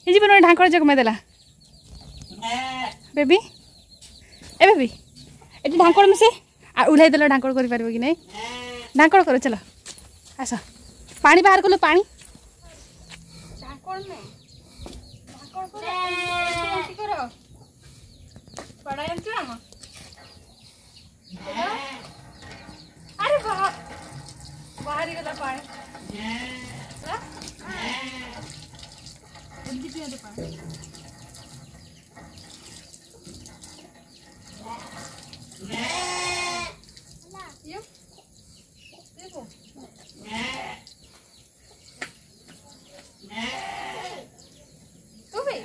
ᱦᱤᱡᱩᱜ ᱯᱮ, ᱱᱚᱰᱮ ᱰᱷᱟᱝᱠᱚᱲ ᱡᱚᱜᱽ ᱢᱮ ᱫᱮᱞᱟ᱾ ᱵᱮᱵᱤ, ᱮ ᱵᱮᱵᱤ, ᱮᱴᱤ ᱰᱷᱟᱝᱠᱚᱲ ᱢᱮᱥᱮ᱾ ᱟᱨ ᱩᱞᱟᱹᱭ ᱫᱮᱞᱟ, ᱰᱷᱟᱝᱠᱚᱲ ᱠᱚᱨᱤ ᱯᱟᱨᱤᱵᱚ ᱠᱤ ᱱᱟᱹᱭ? ᱰᱷᱟᱝᱠᱚᱲ ᱠᱚᱨᱚ, ᱪᱚᱞᱚ᱾ ᱟᱥᱟ, ᱯᱟᱱᱤ ᱵᱟᱦᱟᱨ ᱠᱚᱞᱮ ᱯᱟᱱᱤ᱾ ᱰᱷᱟᱝᱠᱚᱲ ᱢᱮ᱾ ᱰᱷᱟᱝᱠᱚᱲ ᱠᱚᱨᱚ, ᱩᱞᱴᱤ ᱠᱚᱨᱚ᱾ ᱵᱟᱲᱟᱭᱟᱢ ᱪᱮ ᱵᱟᱝᱟ? अरे बाप, बाहर ही गला पाए। हाँ? जल्दी पिया दे पानी। ये देखो। तू भी?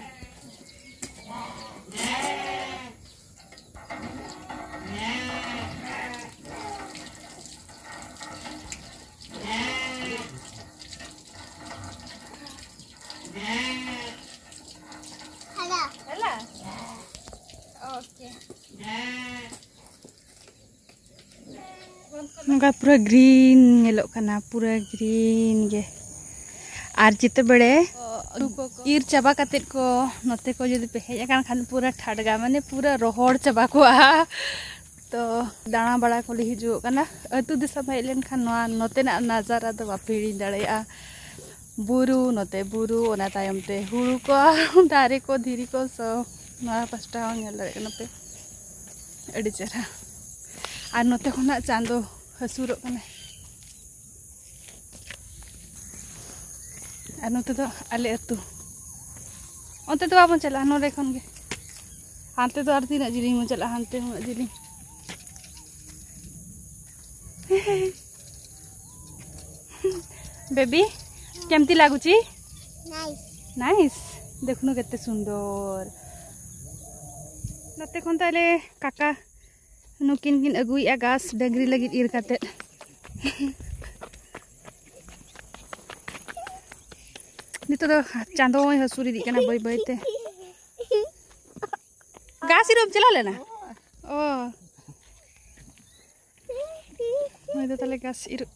ᱦᱮᱞᱟ? ᱳᱠᱮ᱾ ᱱᱚᱝᱠᱟ ᱯᱩᱨᱟᱹ ᱜᱨᱤᱱ ᱧᱮᱞᱚᱜ ᱠᱟᱱᱟ, ᱯᱩᱨᱟᱹ ᱜᱨᱤᱱ ᱜᱮ᱾ ᱟᱨ ᱡᱮᱛᱮ ᱵᱮᱲᱮ ᱤᱨ ᱪᱟᱵᱟ ᱠᱟᱛᱮᱫ ᱠᱚ ᱱᱚᱛᱮ ᱠᱚ ᱡᱩᱫᱤ ᱯᱮ ᱦᱮᱡ ᱟᱠᱟᱱ ᱠᱷᱟᱱ, ᱯᱩᱨᱟᱹ ᱴᱷᱟᱰᱜᱟ, ᱢᱟᱱᱮ ᱯᱩᱨᱟᱹ ᱨᱚᱦᱚᱲ ᱪᱟᱵᱟ ᱠᱚᱜᱼᱟ᱾ ᱛᱚ ᱫᱟᱬᱟ ᱵᱟᱲᱟ ᱠᱚᱞᱮ ᱦᱤᱡᱩᱜ ᱠᱟᱱᱟ᱾ ᱟᱹᱛᱩ ᱫᱤᱥᱚᱢ ᱦᱮᱡ ᱞᱮᱱᱠᱷᱟᱱ ᱱᱚᱣᱟ ᱱᱚᱛᱮᱱᱟᱜ ᱱᱟᱡᱟᱨᱟ ᱫᱚ ᱵᱟᱯᱮ ᱦᱤᱲᱤᱧ ᱫᱟᱲᱮᱭᱟᱜᱼᱟ᱾ ᱵᱩᱨᱩ, ᱱᱚᱛᱮ ᱵᱩᱨᱩ, ᱚᱱᱟ ᱛᱟᱭᱚᱢ ᱛᱮ ᱦᱩᱲᱩ ᱠᱚ, ᱫᱟᱨᱮ ᱠᱚ, ᱫᱷᱤᱨᱤ ᱠᱚ, ᱥᱚᱵ ᱱᱚᱣᱟ ᱯᱟᱥᱴᱟ ᱦᱚᱸ ᱧᱮᱞ ᱫᱟᱲᱮᱭᱟᱜ ᱠᱟᱱᱟ ᱯᱮ, ᱟᱹᱰᱤ ᱪᱮᱦᱨᱟ᱾ ᱟᱨ ᱱᱚᱛᱮ ᱠᱷᱚᱱᱟᱜ ᱪᱟᱸᱫᱚ ᱦᱟᱹᱥᱩᱨᱚᱜ ᱠᱟᱱᱟᱭ᱾ ᱟᱨ ᱱᱚᱛᱮ ᱫᱚ ᱟᱞᱮ ᱟᱹᱛᱩ᱾ ᱚᱱᱛᱮ ᱫᱚ ᱵᱟᱵᱚᱱ ᱪᱟᱞᱟᱜᱼᱟ, ᱱᱚᱰᱮ ᱠᱷᱚᱱ ᱜᱮ᱾ ᱦᱟᱱᱛᱮ ᱫᱚ ᱟᱨ ᱛᱤᱱᱟᱹᱜ ᱡᱤᱞᱤᱧ ᱵᱚᱱ ᱪᱟᱞᱟᱜᱼᱟ, ᱦᱟᱱᱛᱮ ᱩᱱᱟᱹᱜ ᱡᱤᱞᱤᱧ᱾ ବେବି, କେମିତି ଲାଗୁଛି? ନାଇସ୍। ନାଇସ୍। ଦେଖୁନୁ କେତେ ସୁନ୍ଦର। ᱱᱚᱛᱮ ᱠᱷᱚᱱ ᱛᱟᱦᱞᱮ ᱠᱟᱠᱟ ᱱᱩᱠᱤᱱ ᱠᱤᱱ ᱟᱹᱜᱩᱭᱮᱫᱼᱟ ᱜᱷᱟᱥ ᱰᱟᱹᱝᱨᱤ ᱞᱟᱹᱜᱤᱫ ᱤᱨ ᱠᱟᱛᱮᱫ᱾ ᱱᱤᱛᱚᱜ ᱫᱚ ᱪᱟᱸᱫᱚᱭ ᱦᱟᱹᱥᱩᱨ ᱤᱫᱤᱜ ᱠᱟᱱᱟ ᱵᱟᱹᱭ ᱵᱟᱹᱭ ᱛᱮ᱾ ᱜᱷᱟᱥ ᱤᱨᱚᱜ ᱮᱢ ᱪᱟᱞᱟᱣ ᱞᱮᱱᱟ? ᱚ᱾ ᱱᱩᱭ ᱫᱚ ᱛᱟᱦᱞᱮ ᱜᱷᱟᱥ ᱤᱨᱚᱜ᱾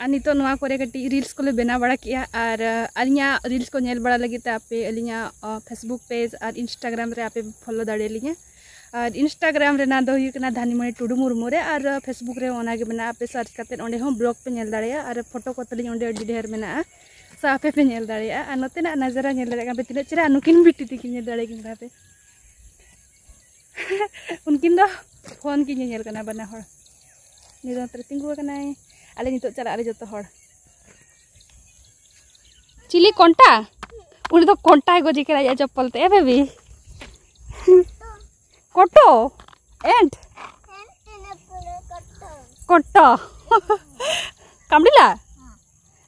ᱟᱨ ᱱᱤᱛᱚᱜ ᱱᱚᱣᱟ ᱠᱚᱨᱮ ᱠᱟᱹᱴᱤᱡ ᱨᱤᱞᱥ ᱠᱚᱞᱮ ᱵᱮᱱᱟᱣ ᱵᱟᱲᱟ ᱠᱮᱜᱼᱟ᱾ ᱟᱨ, ᱟᱹᱞᱤᱧᱟᱜ ᱨᱤᱞᱥ ᱠᱚ ᱧᱮᱞ ᱵᱟᱲᱟ ᱞᱟᱹᱜᱤᱫ ᱛᱮ ᱟᱯᱮ ᱟᱹᱞᱤᱧᱟᱜ, ᱚ, Facebook ᱯᱮᱡᱽ ᱟᱨ Instagram ᱨᱮ ᱟᱯᱮ ᱯᱷᱚᱞᱳ ᱫᱟᱲᱮᱭᱟᱞᱤᱧᱟ᱾ ᱟᱨ Instagram ᱨᱮᱱᱟᱜ ᱫᱚ ᱦᱩᱭᱩᱜ ᱠᱟᱱᱟ ᱫᱷᱟᱱᱤᱢᱚᱬᱤ ᱴᱩᱰᱩ ᱢᱩᱨᱢᱩ ᱨᱮ, ᱟᱨ Facebook ᱨᱮ ᱚᱱᱟ ᱜᱮ ᱢᱮᱱᱟᱜᱼᱟ᱾ ᱟᱯᱮ ᱥᱟᱨᱪ ᱠᱟᱛᱮᱫ ᱚᱸᱰᱮ ᱦᱚᱸ ᱵᱞᱚᱜ ᱯᱮ ᱧᱮᱞ ᱫᱟᱲᱮᱭᱟᱜᱼᱟ, ᱟᱨ ᱯᱷᱳᱴᱳ ᱠᱚ ᱛᱟᱹᱞᱤᱧ ᱚᱸᱰᱮ ᱟᱹᱰᱤ ᱰᱷᱮᱨ ᱢᱮᱱᱟᱜᱼᱟ, ᱥᱚ ᱟᱯᱮ ᱯᱮ ᱧᱮᱞ ᱫᱟᱲᱮᱭᱟᱜᱼᱟ᱾ ᱟᱨ ᱱᱚᱛᱮᱱᱟᱜ ᱱᱟᱡᱟᱨᱟ ᱧᱮᱞ ᱫᱟᱲᱮᱭᱟᱜ ᱠᱟᱱᱟ ᱯᱮ, ᱛᱤᱱᱟᱹᱜ ᱪᱮᱦᱨᱟ ᱱᱩᱠᱤᱱ ᱵᱤᱴᱤ ᱛᱤᱠᱤᱱ ᱧᱮᱞ ᱫᱟᱲᱮᱭᱟᱠᱤᱱ ᱠᱟᱱᱟ ᱯᱮ᱾ ᱩᱱᱠᱤᱱ ᱫᱚ ᱯᱷᱳᱱ ᱠᱤᱱ ᱧᱮᱧᱮᱞ ᱠᱟᱱᱟ ᱵᱟᱱᱟ ᱦᱚᱲ᱾ ᱩᱱᱤ ᱫᱚ ᱱᱚᱛᱮ ᱨᱮ ᱛᱤᱸᱜᱩ ᱟᱠᱟᱱᱟᱭ᱾ ᱟᱞᱮ ᱱᱤᱛᱚᱜ ᱪᱟᱞᱟᱜ ᱟᱞᱮ ᱡᱚᱛᱚ ᱦᱚᱲ᱾ ᱪᱤᱞᱤ ᱠᱚᱱᱴᱟ? ᱩᱱᱤ ᱫᱚ ᱠᱚᱱᱴᱟᱭ ᱜᱚᱡᱮ ᱠᱟᱱᱟ ᱟᱡᱟᱜ ᱪᱚᱯᱯᱚᱞ ᱛᱮ, ᱮ ᱵᱮᱵᱤ? ᱠᱚᱴᱚ? ᱮᱱᱴ? ᱠᱚᱴᱚ᱾ ᱠᱟᱢᱲᱤᱞᱟ?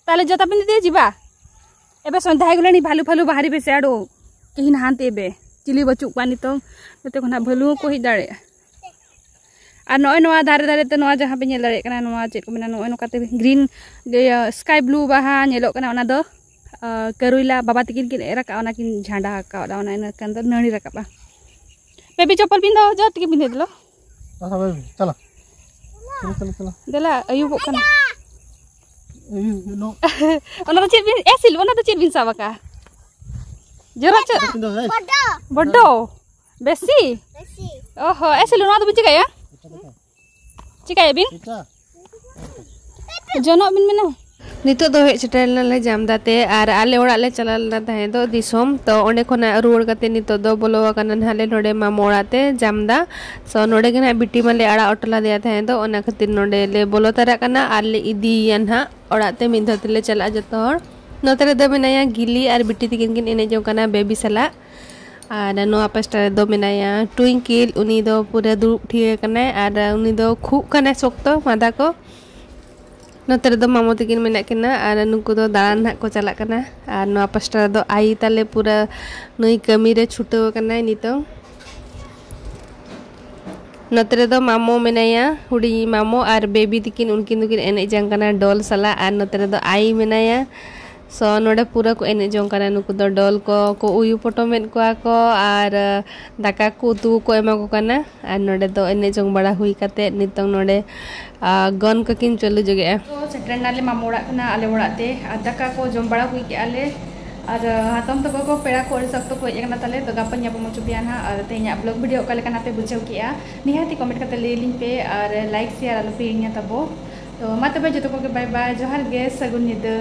ᱛᱟᱦᱞᱮ ᱡᱚᱛᱚ ᱯᱮ ᱫᱤᱫᱤ ᱡᱤᱵᱟ? ᱮᱵᱮ ᱥᱚᱱᱫᱷᱟ ᱦᱮᱡ ᱜᱚᱞᱟᱱᱤ ᱵᱷᱟᱞᱩ ᱯᱷᱟᱞᱩ ᱵᱟᱦᱟᱨᱤ ᱯᱮ ᱥᱮ ᱟᱲᱳ᱾ ᱠᱤᱦᱤᱱ ᱦᱟᱱᱛᱮ ᱮᱵᱮ᱾ ᱪᱤᱞᱤ ᱵᱟᱹᱪᱩᱜ ᱠᱚᱣᱟ ᱱᱤᱛᱚᱝ᱾ ᱱᱚᱛᱮ ᱠᱷᱚᱱᱟᱜ ᱵᱷᱟᱞᱩ ᱦᱚᱸᱠᱚ ᱦᱮᱡ ᱫᱟᱲᱮᱭᱟᱜᱼᱟ᱾ ᱟᱨ ᱱᱚᱜᱼᱚᱭ ᱱᱚᱣᱟ ᱫᱷᱟᱨᱮ ᱫᱷᱟᱨᱮ ᱛᱮ ᱱᱚᱣᱟ ᱡᱟᱦᱟᱸ ᱯᱮ ᱧᱮᱞ ᱫᱟᱲᱮᱭᱟᱜ ᱠᱟᱱᱟ, ᱱᱚᱣᱟ ᱪᱮᱫ ᱠᱚ ᱢᱮᱱᱟ, ᱱᱚᱜᱼᱚᱭ ᱱᱚᱝᱠᱟ ᱛᱮ green, ᱤᱭᱟᱹ, sky blue ᱵᱟᱦᱟ ᱧᱮᱞᱚᱜ ᱠᱟᱱᱟ, ᱚᱱᱟ ᱫᱚ, ᱟ, ᱠᱟᱹᱨᱩᱭᱞᱟ ᱵᱟᱵᱟ ᱛᱟᱹᱠᱤᱱ ᱠᱤᱱ ᱮᱨ ᱟᱠᱟᱫᱼᱟ, ᱚᱱᱟ ᱠᱤᱱ ᱡᱷᱟᱸᱰᱟ ᱟᱠᱟᱫᱼᱟ, ᱚᱱᱟ ᱤᱱᱟᱹ ᱠᱷᱟᱱ ᱫᱚ ᱱᱟᱹᱲᱤ ᱨᱟᱠᱟᱵᱼᱟ᱾ ᱵᱮᱵᱤ ᱪᱚᱯᱯᱚᱞ ᱯᱤᱱ ᱫᱚ ᱡᱚᱦᱚᱨ ᱛᱮᱜᱮ ᱯᱤᱱ ᱫᱮᱞᱚ᱾ ᱟᱪᱪᱷᱟ, ᱵᱮᱵᱤ, ᱪᱟᱞᱟ᱾ ᱪᱟᱞᱟ, ᱪᱟᱞᱟ, ᱪᱟᱞᱟ᱾ ᱫᱮᱞᱟ, ᱟᱹᱭᱩᱵᱚᱜ ᱠᱟᱱᱟ᱾ ᱟᱹᱭᱩᱵ, ᱱᱚ᱾ ᱚᱱᱟ ᱫᱚ ᱪᱮᱫ ᱵᱤᱱ, ᱮ ᱥᱤᱞ, ᱚᱱᱟ ᱫᱚ ᱪᱮᱫ ᱵᱤᱱ ᱥᱟᱵ ᱟᱠᱟᱫᱼᱟ? ᱡᱚᱨᱟ ᱪᱮᱫ? ᱤᱧ ᱫᱚ, ᱦᱮᱭ᱾ ᱵᱚᱰᱚ᱾ ᱵᱮᱥᱤ? ᱵᱮᱥᱤ᱾ ᱚ ᱦᱚᱸ, ᱮ ᱥᱤᱞᱩ, ᱱᱚᱣᱟ ᱫᱚᱵᱤᱱ ᱪᱤᱠᱟᱹᱭᱟ? ᱪᱤᱠᱟᱹᱭᱟᱵᱤᱱ? ᱪᱤᱠᱟ? ᱡᱚᱱᱚᱜ ᱵᱤᱱ ᱢᱮᱱᱟ? ᱱᱤᱛᱚᱜ ᱫᱚ ᱦᱮᱡ ᱥᱮᱴᱮᱨ ᱞᱮᱱᱟᱞᱮ ᱡᱟᱢᱫᱟ ᱛᱮ, ᱟᱨ ᱟᱞᱮ ᱚᱲᱟᱜ ᱞᱮ ᱪᱟᱞᱟᱣ ᱞᱮᱱᱟ ᱛᱟᱦᱮᱸ ᱫᱚ ᱫᱤᱥᱚᱢ᱾ ᱛᱚ ᱚᱸᱰᱮ ᱠᱷᱚᱱᱟᱜ ᱨᱩᱣᱟᱹᱲ ᱠᱟᱛᱮ ᱱᱤᱛᱚᱜ ᱫᱚ ᱵᱚᱞᱚ ᱟᱠᱟᱱᱟ ᱱᱟᱦᱟᱜ ᱞᱮ ᱱᱚᱰᱮ ᱢᱟᱢᱚ ᱚᱲᱟᱜ ᱛᱮ ᱡᱟᱢᱫᱟ᱾ ᱥᱚ ᱱᱚᱰᱮ ᱜᱮ ᱱᱟᱦᱟᱜ ᱵᱤᱴᱤ ᱢᱟᱞᱮ ᱟᱲᱟᱜ ᱦᱚᱴᱚ ᱞᱮᱫᱮᱭᱟ ᱛᱟᱦᱮᱸ ᱫᱚ, ᱚᱱᱟ ᱠᱷᱟᱹᱛᱤᱨ ᱱᱚᱰᱮ ᱞᱮ ᱵᱚᱞᱚ ᱛᱟᱨᱟᱜ ᱠᱟᱱᱟ ᱟᱨ ᱞᱮ ᱤᱫᱤᱭᱮᱭᱟ ᱱᱟᱦᱟᱜ ᱚᱲᱟᱜ ᱛᱮ᱾ ᱢᱤᱫ ᱫᱷᱟᱣ ᱛᱮᱞᱮ ᱪᱟᱞᱟᱜᱼᱟ ᱡᱚᱛᱚ ᱦᱚᱲ᱾ ᱱᱚᱛᱮ ᱨᱮᱫᱚ ᱢᱮᱱᱟᱭᱟ ᱜᱤᱞᱤ ᱟᱨ ᱵᱤᱴᱤ ᱛᱟᱹᱠᱤᱱ ᱠᱤᱱ ᱮᱱᱮᱡ ᱡᱚᱝ ᱠᱟᱱᱟ ᱵᱮᱵᱤ ᱥᱟᱞᱟᱜ᱾ ᱟᱨ ᱱᱚᱣᱟ ᱯᱟᱥᱴᱟ ᱨᱮᱫᱚ ᱢᱮᱱᱟᱭᱟ ᱴᱩᱭᱤᱝᱠᱤᱞ, ᱩᱱᱤ ᱫᱚ ᱯᱩᱨᱟᱹ ᱫᱩᱲᱩᱵ ᱴᱷᱤᱠ ᱟᱠᱟᱱᱟᱭ ᱟᱨ ᱩᱱᱤ ᱫᱚ ᱠᱷᱩᱜ ᱠᱟᱱᱟᱭ ᱥᱚᱠᱛᱚ, ᱢᱟᱫᱟ ᱠᱚ᱾ ᱱᱚᱛᱮ ᱨᱮᱫᱚ ᱢᱟᱢᱚ ᱛᱟᱹᱠᱤᱱ ᱢᱮᱱᱟᱜ ᱠᱤᱱᱟ ᱟᱨ ᱱᱩᱠᱩ ᱫᱚ ᱫᱟᱬᱟᱱ ᱱᱟᱦᱟᱜ ᱠᱚ ᱪᱟᱞᱟᱜ ᱠᱟᱱᱟ᱾ ᱟᱨ ᱱᱚᱣᱟ ᱯᱟᱥᱴᱟ ᱨᱮᱫᱚ ᱟᱭᱤ ᱛᱟᱞᱮ ᱯᱩᱨᱟᱹ ᱱᱩᱭ ᱠᱟᱹᱢᱤ ᱨᱮ ᱪᱷᱩᱴᱟᱹᱣ ᱟᱠᱟᱱᱟᱭ ᱱᱤᱛᱚᱝ᱾ ᱱᱚᱛᱮ ᱨᱮᱫᱚ ᱢᱟᱢᱚ ᱢᱮᱱᱟᱭᱟ, ᱦᱩᱰᱤᱧ ᱢᱟᱢᱚ ᱟᱨ ᱵᱮᱵᱤ ᱛᱟᱹᱠᱤᱱ, ᱩᱱᱠᱤᱱ ᱫᱚᱠᱤᱱ ᱮᱱᱮᱡ ᱡᱟᱝ ᱠᱟᱱᱟ ᱰᱚᱞ ᱥᱟᱞᱟᱜ᱾ ᱟᱨ ᱱᱚᱛᱮ ᱨᱮᱫᱚ ᱟᱭᱤ ᱢᱮᱱᱟᱭᱟ᱾ ᱥᱚ ᱱᱚᱰᱮ ᱯᱩᱨᱟᱹ ᱠᱚ ᱮᱱᱮᱡ ᱡᱚᱝ ᱠᱟᱱᱟ ᱱᱩᱠᱩ ᱫᱚ᱾ ᱰᱚᱞ ᱠᱚ ᱠᱚ ᱩᱭᱩ ᱯᱚᱴᱚᱢᱮᱫ ᱠᱚᱣᱟ ᱠᱚ ᱟᱨ, ᱟ, ᱫᱟᱠᱟ ᱠᱚ ᱩᱛᱩ ᱠᱚ ᱮᱢᱟ ᱠᱚ ᱠᱟᱱᱟ᱾ ᱟᱨ ᱱᱚᱰᱮ ᱫᱚ ᱮᱱᱮᱡ ᱡᱚᱝ ᱵᱟᱲᱟ ᱦᱩᱭ ᱠᱟᱛᱮ ᱱᱤᱛᱚᱝ ᱱᱚᱰᱮ, ᱟ, ᱜᱚᱱ ᱠᱚᱠᱤᱱ ᱪᱟᱹᱞᱩ ᱡᱚᱜᱮᱜᱼᱟ᱾ ᱛᱚ ᱥᱮᱴᱮᱨ ᱱᱟᱞᱮ ᱢᱟᱢᱚ ᱚᱲᱟᱜ ᱠᱷᱚᱱᱟᱜ ᱟᱞᱮ ᱚᱲᱟᱜ ᱛᱮ, ᱟᱨ ᱫᱟᱠᱟ ᱠᱚ ᱡᱚᱢ ᱵᱟᱲᱟ ᱦᱩᱭ ᱠᱮᱜᱼᱟ ᱞᱮ᱾ ᱟᱨ, ᱟ, ᱦᱟᱛᱚᱢ ᱛᱟᱠᱚ ᱠᱚ ᱯᱮᱲᱟ ᱠᱚ ᱟᱹᱰᱤ ᱥᱚᱠᱛᱚ ᱠᱚ ᱦᱮᱡ ᱟᱠᱟᱱᱟ ᱛᱟᱞᱮ, ᱛᱚ ᱜᱟᱯᱟ ᱧᱟᱯᱟᱢ ᱦᱚᱪᱚ ᱯᱮᱭᱟ ᱱᱟᱦᱟᱜ᱾ ᱟᱨ ᱛᱮᱦᱮᱧᱟᱜ vlog video ᱚᱠᱟ ᱞᱮᱠᱟ ᱱᱟᱦᱟᱜ ᱯᱮ ᱵᱩᱡᱷᱟᱹᱣ ᱠᱮᱜᱼᱟ, ᱱᱤᱦᱟᱹᱛ ᱜᱮ comment ᱠᱟᱛᱮ ᱞᱟᱹᱭ ᱟᱹᱞᱤᱧ ᱯᱮ, ᱟᱨ like share ᱟᱞᱚ ᱯᱮ ᱦᱤᱲᱤᱧᱟ ᱛᱟᱵᱚ᱾ ᱛᱚ ᱢᱟ ᱛᱚᱵᱮ ᱡᱚᱛᱚ ᱠᱚᱜᱮ bye bye, ᱡᱚᱦᱟᱨ ᱜᱮ, ᱥᱟᱹᱜᱩᱱ ᱧᱤᱫᱟᱹ᱾